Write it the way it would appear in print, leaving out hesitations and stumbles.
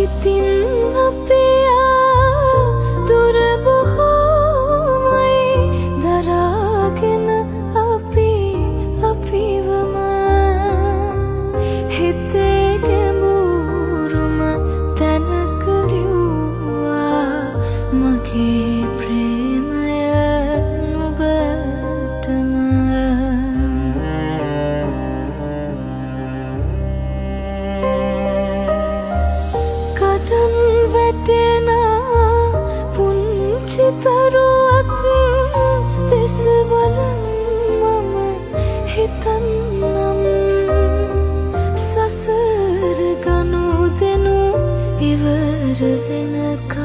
ඉතින් අපි ආ දුර බොහෝමයි දරාගෙන අපි අපිවම හිතේ ගැඹුරුම තැනක ලිව්වා මගේ ප්‍රේමය නුඹටම. කඩන් වැටෙන පුංචි තරුවක් දෙස බලන් මම හිතන්නම්, සසර ගනුදෙනු ඉවර වෙනකම්.